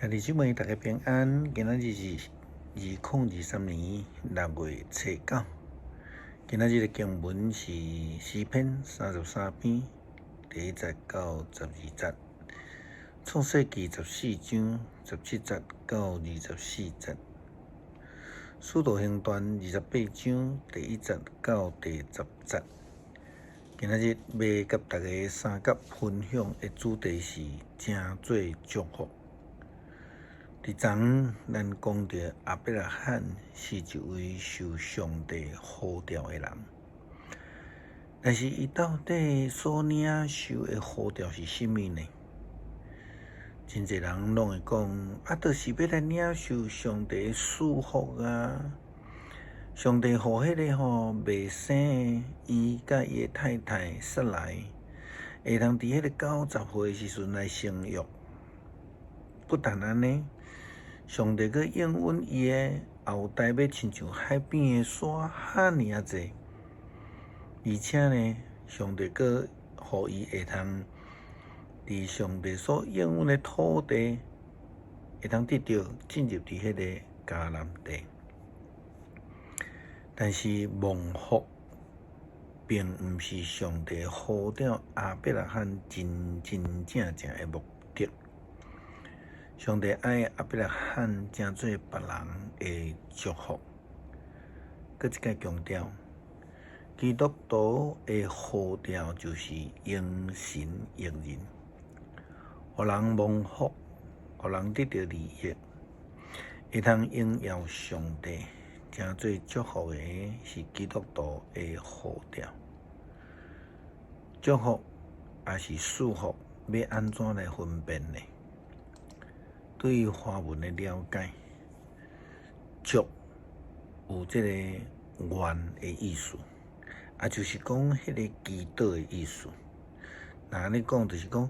兄弟姊妹，大家平安。今仔日是2023年6月初9。今仔日的經文是詩篇33篇第1節到12節，創世記14章17節到24節，使徒行傳28章第1節到第10節。今仔日欲佮大家相佮分享的主題是成做祝福。佇昨昏，咱講著亞伯拉罕是一位受上帝呼召的人，但是伊到底所領受的呼召是啥物呢？真濟人攏會講，啊，就是欲來領受上帝的賜福啊！上帝予彼个吼未生的伊佮伊的太太撒萊，會通佇彼个90歲的時陣來生育。不但按呢，上帝閣應允伊的後代欲親像海邊的沙遐爾仔濟，而且呢，上帝閣予伊會通佇上帝所應允的土地，會通得著進入佇彼个迦南地。但是蒙福並毋是上帝呼召亞伯拉罕真真正正的目的。上帝愛亞伯拉罕成做別人的祝福。閣一擺強調，基督徒的呼召就是榮神益人，予人蒙福，予人得著利益，會通榮耀上帝，成做祝福的是基督徒的呼召。祝福抑是賜福，欲按怎來分辨呢？對於華文的了解，祝有這個願的意思，也就是講彼个祈禱的意思。若按呢講，就是講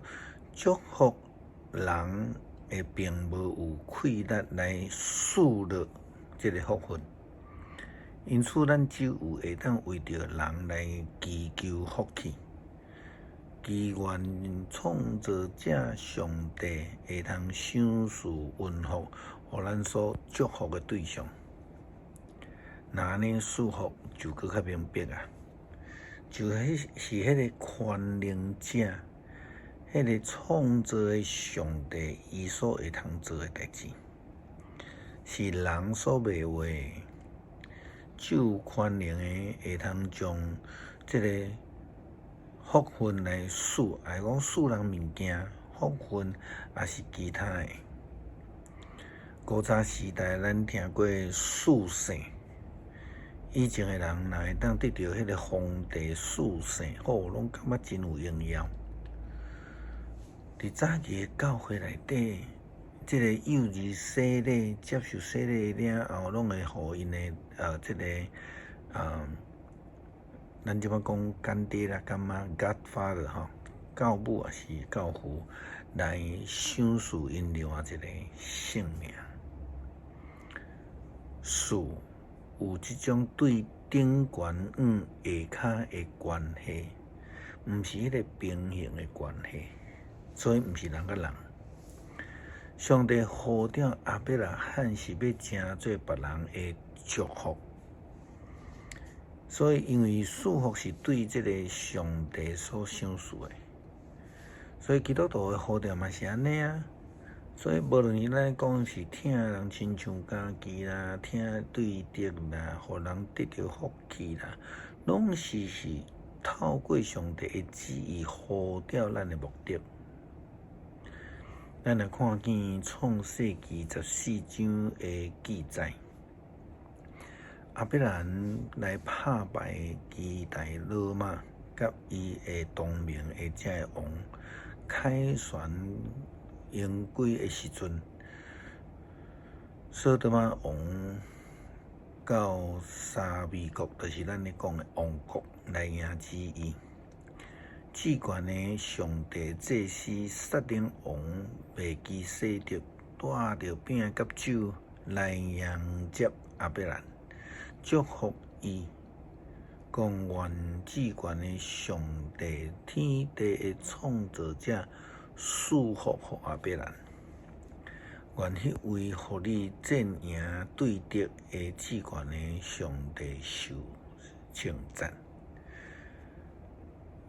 祝福人的並無有氣力來賜落這个福分，因此咱只有會當為著人來祈求福氣。祈願創造者上帝會通賞賜恩福，予咱所祝福的對象。若按呢賜福就閣較明白啊，就彼是彼个權能者，彼个創造的上帝，伊所會通做的代誌，是人所袂有的。只有權能的會通將這个福分來賜，抑是講賜人物件，福分抑是其他的。古早時代，咱聽過賜姓，以前的人若會當得著彼个皇帝賜姓，吼，攏感覺真有榮耀。佇早期的教會內底，這个幼兒洗禮、接受洗禮了後，攏會予𪜶的這个咱這擺講乾爹啦、乾媽（Godfather）吼，教母抑是教父來賞賜𪜶另外一个姓名。賜有這種對頂懸往下跤的關係，毋是彼个平行的關係，所以毋是人佮人。上帝呼召亞伯拉罕是欲成做別人的祝福。所以，因為賜福是對這个上帝所賞賜的，所以基督徒的呼召嘛是按呢啊。所以，無論是咱講是疼人親像家己啦，疼對敵啦，予人得著福氣啦，攏是透過上帝的旨意呼召咱的目的。咱來看見創世記14章的記載。亞伯蘭來拍敗基大羅馬，佮伊的同盟的這个王，凱旋榮歸的時陣，所多瑪王到沙威國，就是咱咧講的王國來迎接伊。至懸的上帝祭司撒冷王麥基洗德帶著餅佮酒來迎接亞伯蘭。祝福伊，講願至懸的上帝天地的創造者賜福予亞伯蘭。願彼位予你戰贏對敵的至懸的上帝受稱讚。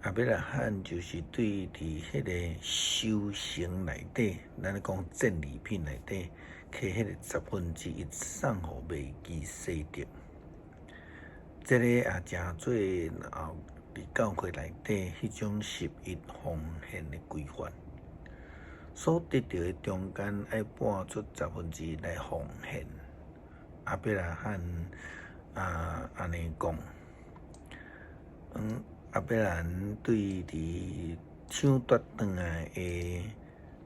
亞伯拉罕就是對佇彼个收成內底，咱咧講戰利品內底，摕彼个十分之一送予麥基洗德。這个也誠做啊，佇教會內底彼種十一奉獻的規範，所得著的中間愛撥出十分之一來奉獻。亞伯拉罕啊，按呢講，亞伯蘭對佇搶奪轉來的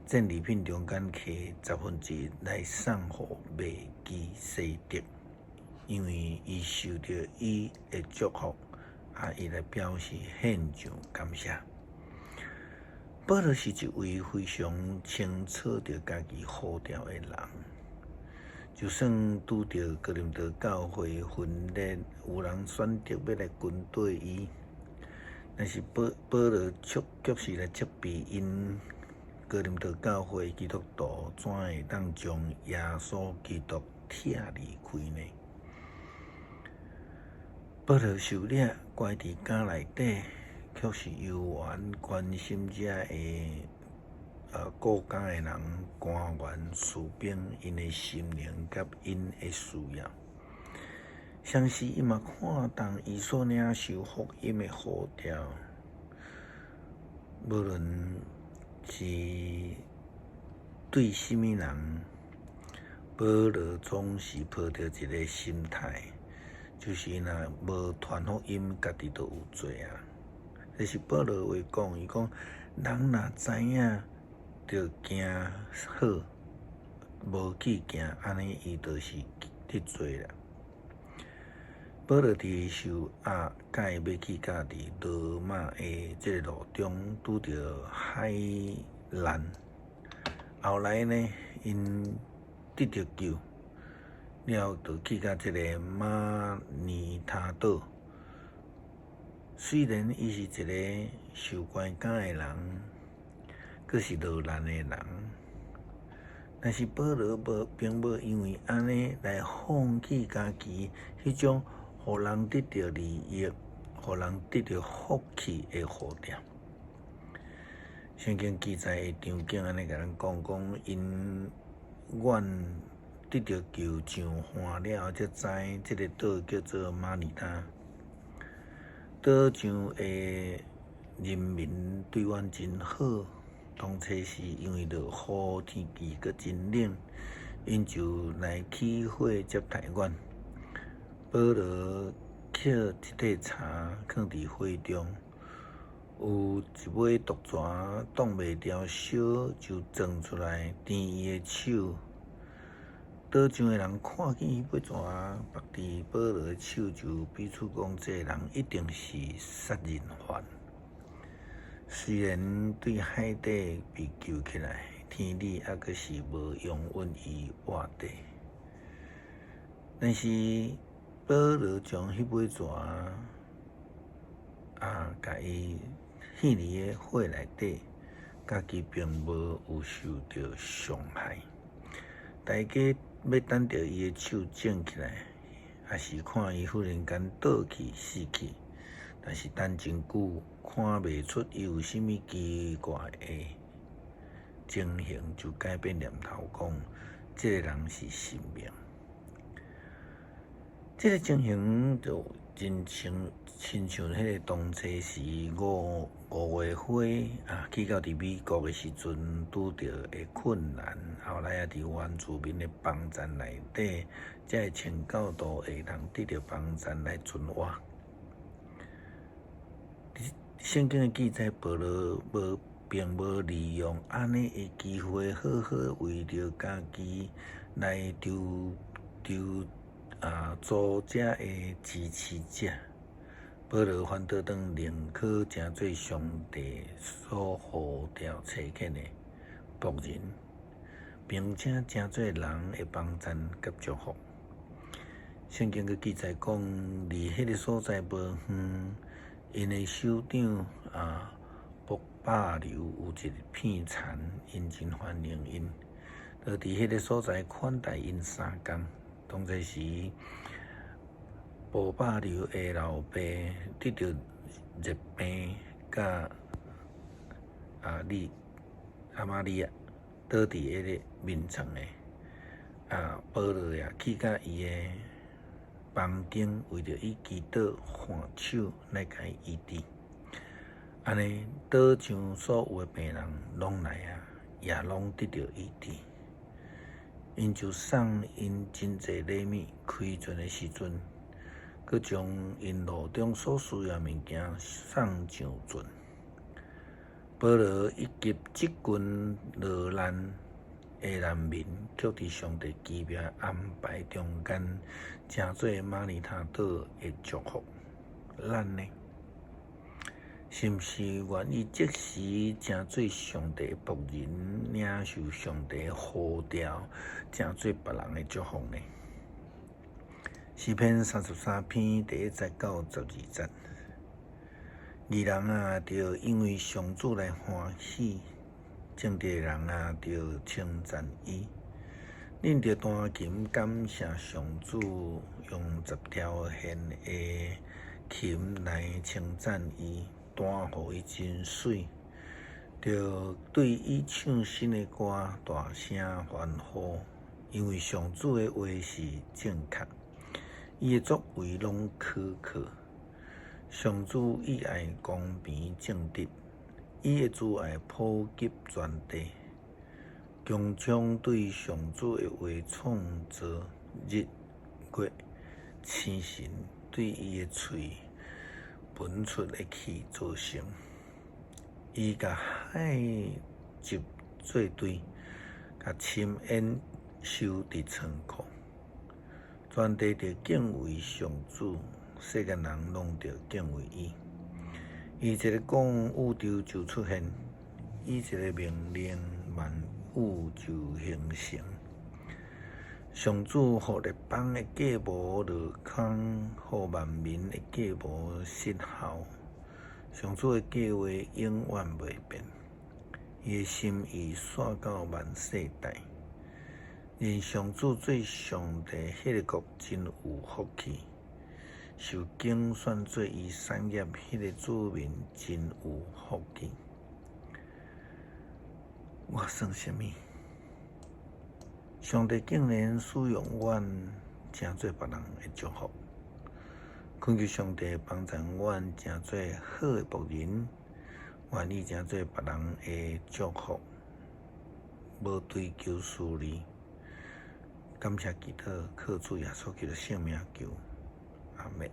戰利品中間摕十分之一來送予麥基洗德，因為伊受著伊的祝福，啊，伊來表示獻上感謝。保羅是一位非常清楚著家己呼召的人，就算拄著哥林多教會分裂，有人選擇欲來軍隊伊，但是保保羅卻卻是來責備𪜶哥林多教會基督徒怎會當將耶穌基督拆離開呢？保羅受掠關佇監內底，卻是猶原關心遮的國家的人、官員、士兵，𪜶的心靈佮𪜶的需要。同時，伊嘛看重伊所領受福音的呼召，無論是對啥物人，保羅總是抱著一个心態，就是若無傳福音，家己就有罪啊。這是保羅話講，伊講人若知影著行好，無去行，按呢伊就是得罪啦。保羅佇受壓解欲去到佇羅馬的這个路中，拄著海難。後來呢，𪜶得著救，了就去到這个馬尼他島。雖然伊是一个受關監的人，閣是落難的人，但是保羅無並無因為按呢來放棄家己彼種予人得著利益、予人得著福氣的呼召。聖經記載的場景按呢共咱講，講𪜶遠得著救上岸了，才知這个島叫做馬尼他。島上的人民對阮真好，當初是因為落雨，天氣閣真冷，𪜶就來起火接待阮。保羅抾一塊柴囥佇火中，有一尾毒蛇擋袂牢燒，就鑽出來甜伊的手。島上的人看見彼尾蛇縛佇保羅的手，就彼此講：這个人一定是殺人犯。雖然對海底被救起來，天理猶閣是無容允伊活著。但是保羅將彼尾蛇啊，共伊獻佇个火內底，家己並無有受著傷害。大家欲等著伊的手腫起來，抑是看伊忽然間倒去死去，但是等真久，看袂出伊有啥物奇怪的情形，就改變念頭講，這个人是神明。這个情形就真像親像彼个當初時五五月花啊，去到佇美國的時陣拄著的困難，後來也佇原住民的幫贊內底，才會清教徒會通得著幫贊來存活。聖經的記載，保羅無並無利用按呢的機會，好好為著家己來籌籌啊組這的支持者。保羅反倒轉寧可成做上帝所呼召差遣的僕人，並且成做人的幫贊佮祝福。聖經閣記載講，離彼个所在無遠，𪜶的首長啊，卜百流有一片田，𪜶真歡迎𪜶。就佇彼个所在款待𪜶3工。當這時，波百流的老爸得著熱病，佮啊利阿瑪利亞倒佇彼個眠床的，啊保羅也去佮伊的房間，為著伊祈禱按手來共伊醫治。按呢，島上所有的病人攏來啊，也攏得著醫治。𪜶就送𪜶真濟禮物，開船的時陣，閣將𪜶路中所需要物件送上船。保羅以及這群落難的難民，卻佇上帝奇妙安排中間，成做馬耳他島的祝福。咱呢，是毋是願意即時成做上帝的僕人，領受上帝的呼召，成做別人的祝福呢？詩篇33篇第1節到12節，義人啊，著因為上主來歡喜；正直的人啊，著稱讚伊。恁著彈琴感謝上主，用10條弦的琴來稱讚伊，彈予伊真媠，著對伊唱新的歌，大聲歡呼，因為上主的話是正確，伊的作為攏可靠。上主喜愛公平正直，伊的慈愛普及全地。穹蒼對上主的話創造，日月星辰對伊的喙噴出的氣造成。伊共海集做堆，共深淵收佇倉庫。全地著敬畏上主，世間人攏著敬畏伊。伊一个講，宇宙就出現；伊一个命令，萬物就形成。上主予列邦的計謀落空，予萬民的計謀失效。上主的計劃永遠袂變，伊的心意紲到萬世代。認上主做上帝，彼个國真有福氣；受揀選做伊產業，彼个子民真有福氣。我算啥物？上帝竟然使用阮，成做別人的祝福。懇求上帝幫助阮，成做好的僕人，願意成做別人的祝福，無追求私利。感謝祈禱，靠主耶穌基督聖名求，阿們。